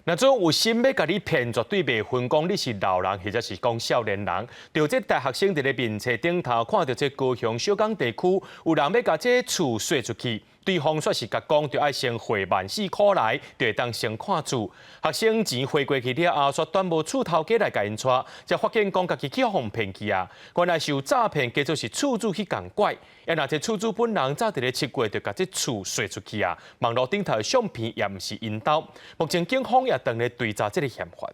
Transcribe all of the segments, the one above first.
若總有心欲共你騙，絕對袂分講你是老人，或者是講少年人。著這大學生佇咧面冊頂頭看著這高雄小港地區有人欲共這厝稅出去，對方煞是共講，著愛先匯14,000箍來，就會當先看厝。學生錢匯過去了後，煞端無厝頭家來共𪜶帶，才發現講家己去予騙去啊！原來是有詐騙，叫做是厝主去共拐。啊，若這厝主本人早佇咧7月就共這厝稅出去啊！網路頂頭的相片也毋是𪜶兜。目前警方也正咧追查這个嫌犯。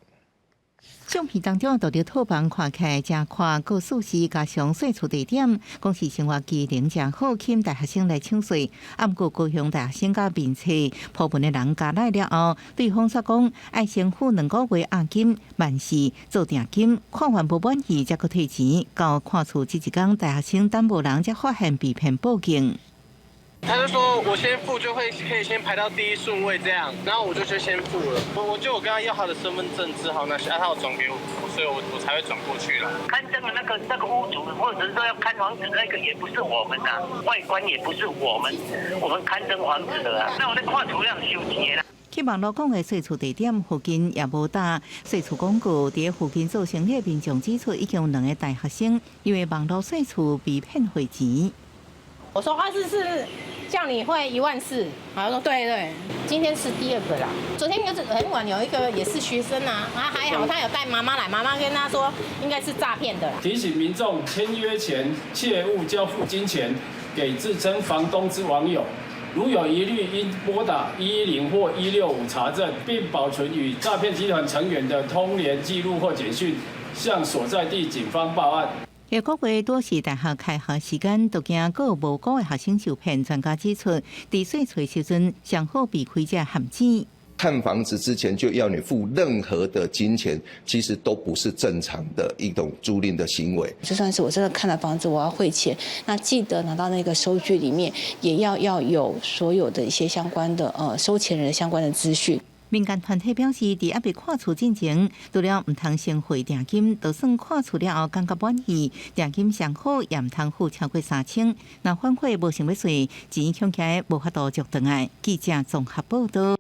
相片當中，佇咧套房看起來誠闊，閣舒適，加上稅厝地點，講是生活機能誠好，吸引大學生來搶稅。啊，毋過高雄大學生佮面冊 po 文的人加來了後，對方煞講愛先付2個月押金，萬四做訂金，看完無滿意才閣退錢。到看厝這一工，大學生等無人，才發現被騙報警。他就說我先付就會可以先排到第一順位這樣，然後我就就先付了。我跟他要他的身份證字號那些，他有轉給我，所以我才會轉過去了。看燈的那個屋主，或者是說要看房子那個，也不是我們啊，外觀也不是我們看燈房子的啊。那我咧看厝要收錢啦。去網路講的稅厝地點附近也無打稅厝廣告，佇附近做生意的民眾指出，已經有兩個大學生因為網路稅厝被騙匯錢。我說啊，是叫你匯14,000，他說對對，今天是第二個啦。昨天就是很晚有一個也是學生啊，啊還好他有帶媽媽來，媽媽跟他說應該是詐騙的。提醒民眾簽約前切勿交付金錢給自稱房東之網友，如有疑慮應撥打110或165查證，並保存與詐騙集團成員的通聯記錄或簡訊，向所在地警方報案。各國多是大學開學時間，都驚閣有無辜的學生受騙。專家指出，佇稅厝時陣，上好避開這陷阱。看房子之前就要你付任何的金錢，其實都不是正常的一種租賃的行為。就算是我真的看了房子，我要匯錢，那記得拿到那個收據裡面，也要有所有的一些相關的收錢人相關的資訊。民間團體表示，佇猶未看厝進前，除了毋通先匯訂金，就算看厝了後感覺滿意，訂金上好也毋通付超過3000。若反悔無想欲稅，錢攏起來無法度續轉來。記者綜合報道。